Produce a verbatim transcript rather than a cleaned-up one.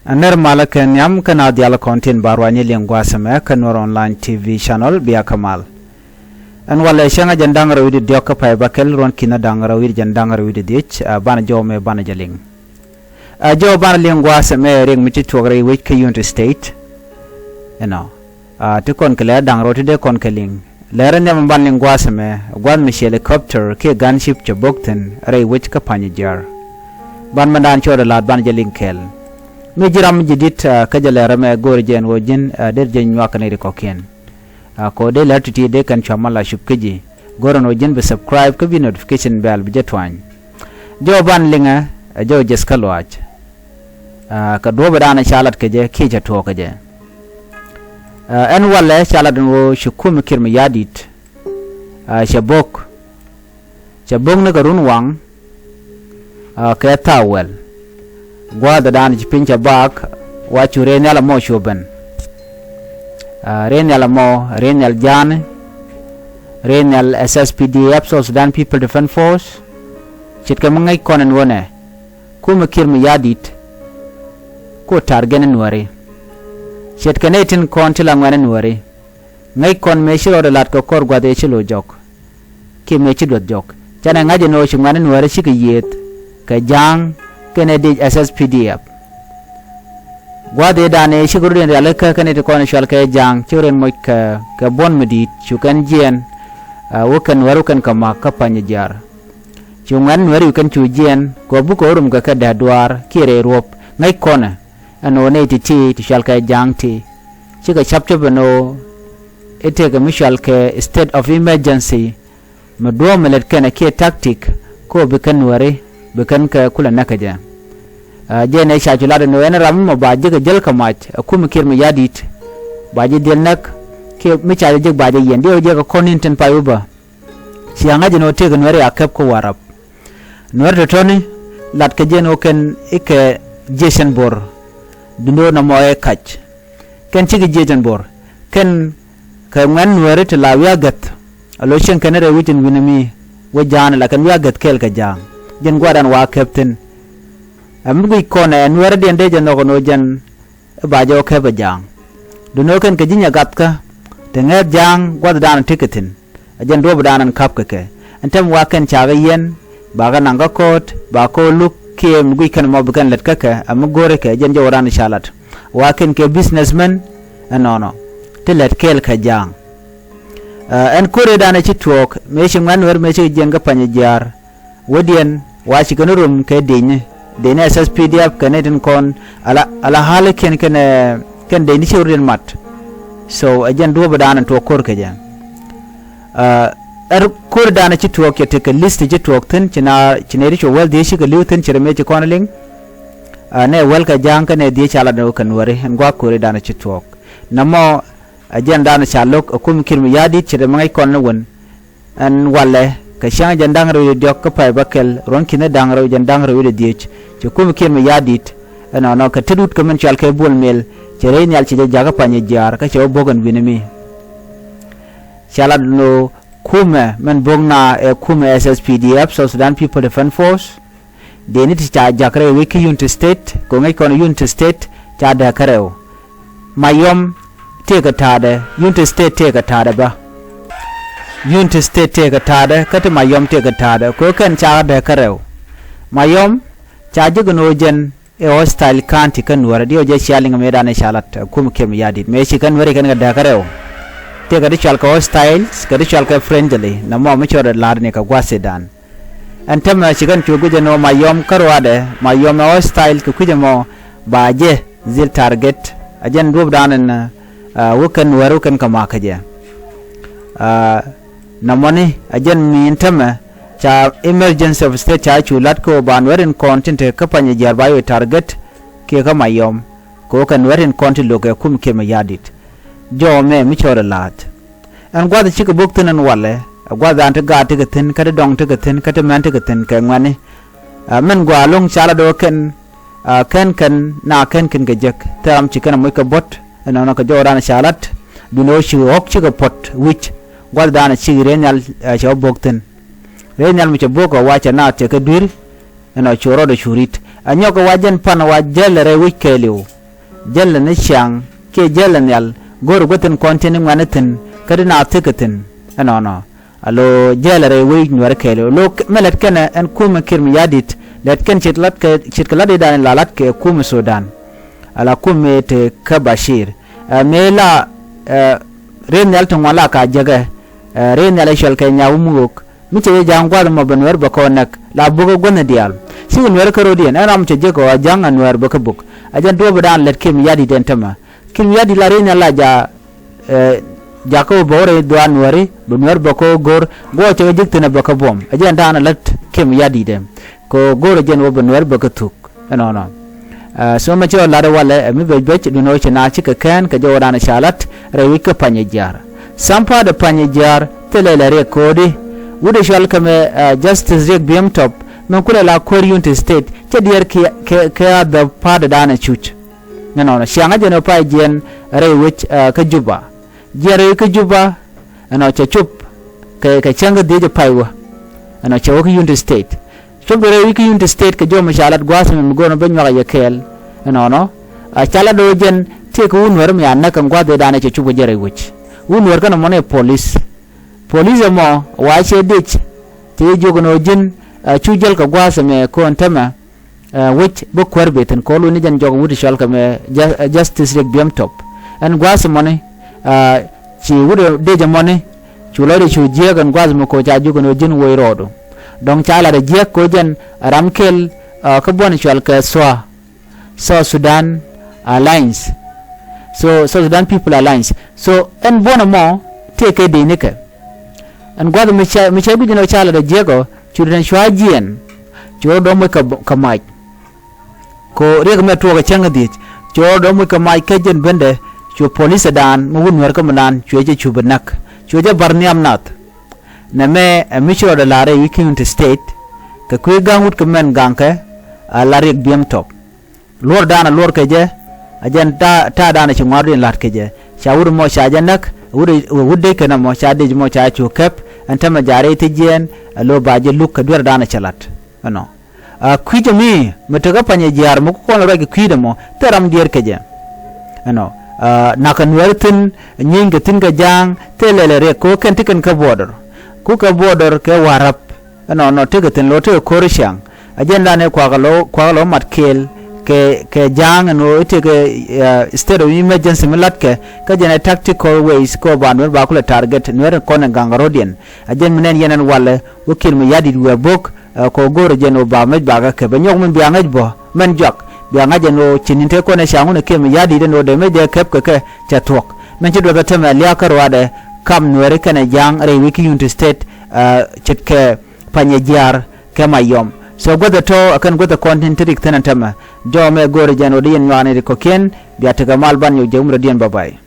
Ɛ nɛr malä kɛ nhiam kä naath diaal kɔn tin ba ruac ni liŋ gua̱a̱th ɛmɛ kä Nuer Online T V channel, bia kä mal. Ɛn walɛ cäŋ ɛ jɛn da̱ŋ rɛw wi̱cdɛ diɔ̱k kä pay bäkɛl ruɔ̱n ki̱n ɛ da̱ŋ rɛw wi̱cdɛ jɛn da̱ŋ rɛw wi̱cdɛ dhiec, ɛ banɛ jɔw mɛ banɛ jɛ liŋ. Ɛ jɔw banɛ liŋ gua̱a̱th ɛmɛ riɛk mi ci tuɔɔk rɛy wec kä Unity State. Ɛnɔ. Ɛ ti kɔn kɛ lɛ da̱ŋ rɛw ti dee kɔn kɛ liŋ. Lɛr ɛ nhiam ɛ banɛ liŋ gua̱a̱th ɛmɛ, gua̱a̱th mi ci helicopter kiɛ gunship cɛ bok thi̱n rɛy wec kä Panyijiar. Ban mɛn daan cɔɔdɛ la̱a̱t banɛ jɛ liŋ kɛɛl. Mi ji̱ ram mi ji̱ di̱t, ɛ kä jɛ lɛr ɛmɛ go̱o̱rɛ jɛ ɛn ɣöö ji̱n, ɛ dee jɛ nyuak kɛ nɛy ti kɔ̱kiɛn. Ɛ kɛ ɣöö dee lɛr ti̱ti̱ dee kɛn cua mal a cup kä ji̱. Go̱o̱rɛ ɛn ɣöö ji̱n bi subscribe kä bi notification bell bi jɛ tuany. Jɔw banɛ liŋɛ, ɛ jɔw jɛth kä luaac. Ɛ kɛ duɔ̱ɔ̱pɛ daanɛ ca lat kɛ jɛ kiɛ cɛ tuɔɔk kɛ jɛ. Ɛ ɛn walɛ ca lat ɛn ɣöö ci kumɛ Kiir Mayardit, ɛ cɛ bok. Cɛ bok ni kɛ run waŋ, ɛ kɛ thaak wäl. Gua̱a̱th ɛ daanɛ ci piny cɛ baak, wa cu rɛy nhial ɛmɔ cu ben. Ɛ rɛy nhial ɛmɔ, rɛy nhial ja̱a̱ni, rɛy nhial S S P D F, South Sudan People Defense Force. Ce̱tkɛ mi ŋäc kɔn ɛn ɣöö nɛ kumɛ Kiir Mayardit ku target ni Nuääri. Ce̱tkɛ nɛy tin kɔn ti la ŋuɛ̈ni Nuääri. Ŋäc kɔn mëë ci rɔɔdɛ la̱t kɛ kɔr gua̱th ëë ci lo̱c jɔk kiɛ mëë ci duɔth jɔk. Canɛ ŋa̱c ɛn ɣöö ci ŋuɛ̈ni Nuääri cikɛ yiëëth kɛ ja̱a̱ŋ kɛnɛ dec S S P D F. Gua̱th ëë da̱a̱n ëë cikɛ rut in rialikä kɛnɛ ti kɔn cual kɛ ja̱a̱ŋ ci rut in moc kɛ, kɛ buɔ̱n mi di̱i̱t cu kɛn jiɛɛn, ɛ wä kɛn Nuääri wä kɛn kɛ ma̱k kä Panyijiar. Cu ŋuɛ̈ni Nuääri cu kɛn cu jiɛɛn kɛ ɣöö bikɛ rum kɛ kɛ däk duaar kiɛ rɛy ruɔ̱p. Ŋäc kɔnɛ ɛn ɣöö nɛy ti̱ti̱ ti cual kɛ ja̱a̱ŋ ti cikɛ ca̱p cop ɛn ɣöö i̱ tëëkɛ mi cual kɛ state of emergency, mi duɔ̱ɔ̱p mi lät kɛnɛ kiɛ tactic kä ɣöö bi kɛn Nuääri bi kɛn kɛ kulɛ näk kɛ jɛ. Ɛ jɛn ëë ca cu lat ɛn ɣöö ɛn ram ɛmɔ ba ji̱ kɛ jäl kɛ mac, ɛ kumɛ Kiir Mayardit ba ji̱ dhil näk, kiɛ mi ca jɛ jek ba jɛ yiɛn, diɛw jɛ kɛ kɔn in tin pay wä bä. Cia ŋa̱c ɛn ɣöö tëëkɛ Nuääri a käp kä Warap. Nuäär tɔ̱tɔ̱ni lat kɛ jɛ ɛn ɣöö kɛn i̱ kɛ jiɛc ɛn Bor. Duundɛ ɣöö nɔmɔ ɛ kac. Kɛn cikɛ jiɛc ɛn Bor. Kɛn kɛ ŋuɛ̈ni Nuääri ti la wi̱i̱ agäth. A lo̱c cieŋ kɛn rɛy wi̱c ɛn wi̱nɛ mi wä ja̱a̱n la kɛn wi̱i̱ agäth kɛɛl kɛ ja̱a̱ŋ. Jɛn gua̱a̱r ɛn wa käp thi̱n. Ɛ mi guic kɔn ɛ Nuäär diɛn dee jɛ nhɔk ɛn ɣöö jɛn i̱ ba jɛ wä käp ɛ ja̱a̱ŋ. Duundɛ ɣöö kɛn kɛ ji̱ nyɛ gathkä, te ŋäth ja̱a̱ŋ gua̱thdan tekɛ thi̱n. Ɛ jɛn duɔ̱ɔ̱pdan ɛn ka̱p kɛ kɛ. Ɛn täämɛ wa kɛn cakɛ yiɛn, bakɛ naŋ kä ko̱o̱t, ba ko̱o̱t luk kiɛ mi guic kɛn mɔ bi kɛn lät kä kɛ, ɛ mi go̱o̱rɛ kɛ, ɛ jɛn jɔwdan ca lat. Wa kɛn kɛ businessmen, ɛnɔnɔ. Ti lät kɛɛl kɛ ja̱a̱ŋ. Ɛ, ɛn ko̱r ëëdan ɛ ci tuɔɔk, mëë ci ŋuɛ̈ni Nuäär mëë ci jiɛn kä Panyijiar. Wädiɛn wa ci kɛn rom kɛ dëcni, dëcni S S P D F kɛn nɛy tin kɔn ala, ala halikiɛn kɛn, ɛ, kɛn dëcni ci rutdiɛn mat. So, ɛ jɛn duɔ̱ɔ̱pdan ɛn tuɔɔk ko̱r kɛ jɛ. Ɛ, ɛn ko̱r ëëdan ɛ ci tuɔɔk cɛ tekɛ list ci tuɔɔk thi̱n, ci na, ci nɛy ti cu wäl dhiec cikɛ li̱w thi̱n ci rɛ mëë ci kɔn liŋ. Ɛ, nɛ wäl kɛ ja̱a̱ŋ kä nɛ dhiec ca lat ɛn ɣöö kɛ Nuääri, ɛn gua̱a̱th ko̱r ëëdan ɛ ci tuɔɔk. Nɔmɔ, ɛ jɛn dan ca lo̱k, ɛ kumɛ Kiir Mayardit ci rɛ mi ŋäc kɔn ni wän. Ɛn walɛ kɛ cäŋ jɛn da̱ŋ rɛw wi̱cdɛ diɔ̱k kä pay bäkɛl ruɔ̱n ki̱n da̱ŋ rɛw jɛn daŋ rɛw wi̱cdɛ dhiec, ci kumɛ Kiir Mayardit, ɛnɔnɔ kɛ tet wut kɛ min cɔal kɛ Bol Mel, cɛ rɛy nhial cɛ jɛ jakä Panyijiar kä cɛ wä bo̱k ɛn wi̱nɛ mi. Ca lat ɛn ɣöö kumɛ min bo̱k naath ɛ kumɛ S S P D F, South Sudan People Defense Force. Dëcni ti ca jak rɛy wec kä Unity State, kɛ ŋäc kɔn Unity State ca dääk kä rɛw. Mayom tëëkɛ ta̱a̱dɛ, Unity State tëëkɛ ta̱a̱dɛ bä. Unity State tëëkɛ ta̱a̱dɛ, kä ti Mayom tëëkɛ ta̱a̱dɛ, kɛ ɣöö kɛn cakɛ dääk kä rɛw. Mayom ca jek ɛn ɣöö jɛn ɛ hostile county kä Nuäär, diɛw jɛ cia liŋ mëëdan ɛ ca lat, ɛ kumɛ Kiir Mayardit. Mëë ci kɛn Nuääri kɛn kɛ dääk kä rɛw. Tëëkɛ ti cɔal kɛ hostiles, kɛ ti cɔal kɛ friendly, nɔmɔ mi cɔɔdɛ la̱r ni kɛ gua̱th ëëdan. Ɛn täämɛ ci kɛn cu guic ɛn ɣöö Mayom kä ruaadɛ, Mayom ɛ hostile kɛ kui̱c ɛmɔ ba jɛ dhil target. Ɛ jɛn duɔ̱ɔ̱pdan ɛn, ɛ, wä kɛn Nuäär wä kɛn kɛ ma̱k kä jɛ. Ɛ, nɔmɔni, ɛ jɛn mi ɛn täämɛ ca emergency of state ca cu la̱t kɛ ɣöö ba Nuäär tin kɔn tin te kä Panyijiar ba yɛ target kiɛ kä Mayom. Kɛ ɣöö kɛ Nuäär tin kɔn ti lo̱k ɛ kumɛ Kiir Mayardit. Jɔw mɛ mi cɔɔdɛ la̱a̱t. Ɛn gua̱th cikɛ bo̱k thi̱n ɛn walɛ, ɛ gua̱thdan ti gaat tekɛ thi̱n, kä ti dɔŋ tekɛ thi̱n, kä ti män tekɛ thi̱n kɛ ŋuɛ̈ni. Ɛ, min gɔaa ɛlɔ̱ŋ ca lat ɣöö kɛn, ɛ, kɛn kɛn na kɛn kɛn kɛ jek. Thil ram ci kɛn ɛ moc kɛ buɔ̱t, ɛnɔnɔ kɛ jɔwdan ca lat. Duundɛ ɣöö ci ɣɔ̱k cikɛ puɔ̱t wi̱c. Gua̱thdan ɛ ci rɛy nhial, ɛ, cɛ wä bo̱k thi̱n. Rɛy nhial mi cɛ bo̱k ɛ wa cɛ naath cɛ kɛ dui̱r. Ɛnɔ cu rɔɔdɛ cu ri̱t. Ɛ nyɔk kɛ wa jɛn pan wa jäl rɛy wec kɛɛliw. Jäl ni ciaŋ kiɛ jäl nhial. Go̱o̱r guäthin kɔn tin iŋuɛni thi̱n kä ti na thi̱k thi̱n. Ɛnɔnɔ. A lo jäl rɛy wec Nuɛr kɛɛliw. Lo mɛ lɛt kɛnɛ ɛn kumɛ Kiir Mayardit. Lɛt kɛn ce̱tkɛ lat kɛ, ce̱tkɛ lat i̱ dan la lat kɛ kumɛ Sudan. Ala kumɛ te kä Bashir. Ɛ mëë la, ɛ, rɛy nhial ti ŋuan la ka jekɛ. Ɛ, rɛy nhial i̱ cɔl kɛ nyaw muk. Mi cɛ jɛ ja̱a̱ŋ gua̱th mɔ bɛ Nuɛr bɛ kɛ wä näk la bukɛ guänh diaal. Cikɛ Nuɛr kä ro̱diɛn ɛn ram cɛ jek ɔ a ja̱a̱ŋ a Nuɛr bɛ kä buk. A jɛn duɔ̱ɔ̱p dan lɛt Kiir Mayardit ɛn tämɛ. Kiir Mayardit la rɛy nhial la ja̱, ɛ, jakä wä bɛ wä rɛy dhuaar Nuɛri bɛ Nuɛr bɛ kɛ wä go̱r. Guɔ cɛ kɛ jek thi̱n ɛ bɛ kɛ buɔ̱m. A jɛn dan a lät Kiir Mayardit ɛn kɛ wä go̱r a jɛn wä bɛ Nuɛr bɛ kɛ thuk. Ɛnɔnɔ. Ɛ, so mɛ cɛ ɔ lat ɛ walɛ ɛ mi bɛc bɛc duundɛ ɣöö cɛ naath cikɛ kɛn kɛ jɔwdan ca lat rɛy wi̱c kä Panyɛ Jiaar. Sam pa̱a̱t ɛ Panyɛ Jiaar thilɛ lɛ riɛk ko̱o̱di. Wut ɛ cɔal kɛ mɛ, ɛ, Justice Riek Biem Top mɛ kulɛ la kuäär Unity State cɛ diɛɛr kɛ, kɛ, kɛ a dhɔp pa̱a̱tdan ɛ cuc. Ɛnɔnɔ ciaŋä jɛn ɛ pay jiɛn rɛy wec, ɛ, kä Juba. Jiɛn rɛy kä Juba. Ɛnɔ cɛ cop kɛ, kɛ cäŋ kä dhiec ɛ pay wä. Ɛnɔ cɛ wä kä Unity State. Cop rɛy wi̱c kä Unity State kɛ jɔw mi ca lat gua̱a̱th mi mi go̱o̱r mi ben nyuak a yɛ kɛɛl. Ɛnɔnɔ. A ca lat do̱ jɛn tëëkɛ wut Nuɛr mi a näk kɛ gua̱a̱th ëëdan ɛ cɛ cop kɛ jɛ rɛy wec. Wut Nuɛr kɛnɛ mɔnɛ police. Police ɛmɔ wa cɛ dec. Cɛ jɛ jiök ɛn ɣöö ji̱n, ɛ, cu jäl kɛ gua̱a̱th ɛmɛ kɔn tämɛ. Ɛ, wec bä kuäär bɛ thi̱n kɔn wec ni jɛn jɔk wut cɔal kɛ mɛ Ju-, ɛ, Justice Riek Biem Top. Ɛn gua̱a̱th mɔni, ɛ, ci wut dec mɔni cu lɔcdɛ cu jiääk ɛn gua̱a̱th mɛ ko̱ ca jiök ɛn ɣöö ji̱n woc rɔɔdu. Dɔ̱ŋ ca lat ɛ jiääk ko̱ jɛn ɛ ram kɛl, ɛ, kä buɔ̱n cɔal kɛ S P A, South Sudan Alliance. So, South Sudan People Alliance. So ɛn buɔ̱n ɛmɔ tëëkɛ dec nikɛ. Ɛn gua̱th mi ca, mi ca gui̱c ɛn ɣöö ca lat ɛ jiääk ɔ cu dee cua jiɛɛn. Cu rɔ dɔ̱ŋ moc kɛ, kɛ mac. Ko riɛk mɛ tuɔɔk ɛ cäŋ ɛ dhiec. Cu rɔ dɔ̱ŋ moc kɛ mac kä jɛn bendɛ. Cu police ɛ daan mi wut Nuɛr kä mi naan cuɛ jɛ cup ɛ näk. Cuɛ jɛ bar nhiam nath. Nɛ mɛ ɛ mi ci rɔɔdɛ la̱r ɛ wi̱i̱ kä Unity State. Kɛ kui̱ ga̱ŋ wut kɛ mɛn ga̱ŋkɛ a la Riek Biem Top. Luɔrdan a luɔr kɛ jɛ, a jɛn ta̱a̱, ta̱a̱dan a ci ŋuardiɛn la̱t kɛ jɛ. Ca wut mɔ ca jɛ näk, wut, wut dec kɛn ɛmɔ ca dec mɔ ca cu kɛp, ɛn tämɛ ja̱ rɛy thi̱jiɛɛn, ɛ lo̱ ba jɛ luk kɛ duerdan a cɛ la̱t. Ɛnɔ. A kui̱c ɛmi, mi tekä Panyɛ Jiaar mi ku kɔn ruac kɛ kui̱dɛ mɔ, thil ram diɛɛr kɛ jɛ. Ɛnɔ. A, na̱kɛ Nuɛr thi̱n, nyieeny kɛ thi̱n kɛ ja̱a̱ŋ, thil lɛl ɛ riɛk, kɛ ɣöö kɛn ti kɛn kä border. Ku kɛ border kɛ Warap. Ɛnɔnɔ tekɛ thi̱n lo̱ tekɛ ko̱r ciaŋ. Ɛ jɛn danɛ kuakä lo̱, kuakä lo̱ mat kɛɛl kɛ, kɛ ja̱a̱ŋ ɛn ɣöö i̱ tekɛ, ɛ, state of emergency mi latkɛ. Kä jɛn ɛ tactical ways kɛ ɣöö ba Nuɛr ba kulɛ target Nuɛr kɔn ɛ gaŋ rɔ̱diɛn. Ɛ jɛn mi nɛn yɛn ɛn walɛ wä Kiir Mayardit wi̱i̱ a bo̱k, ɛ, kɛ ɣöö go̱o̱rɛ jɛn ɣöö ba mɛc ba kɛ kɛp ɛ nyɔk min bia ŋäc bä mɛn juak. Bia ŋa̱c ɛn ɣöö ci ni̱n te kɔn ɛ ca ŋun ɛ Kiir Mayardit ɛn ɣöö dee mɛc dee kɛp kɛ kɛ cɛ thuɔ̱k. Mɛn ci duɔth ɛ tämɛ lia̱a̱ kä ruaadɛ kam Nuɛri kɛnɛ ja̱a̱ŋ rɛy wi̱i̱ kä Unity State, ɛ, ce̱tkɛ Panyɛ Jiaar kɛ Mayɔm. So guäth ɛ tɔ̱ ɛ kɛn guäth ɛ kɔn tin ti rik thi̱n ɛn tämɛ. Jɔw mɛ go̱o̱rɛ jɛn ɣöö dee yɛn nyuaani ri kɔ̱kiɛn bia tekɛ mal ban nyɔk jɛ wumrɛ diɛn bye bye.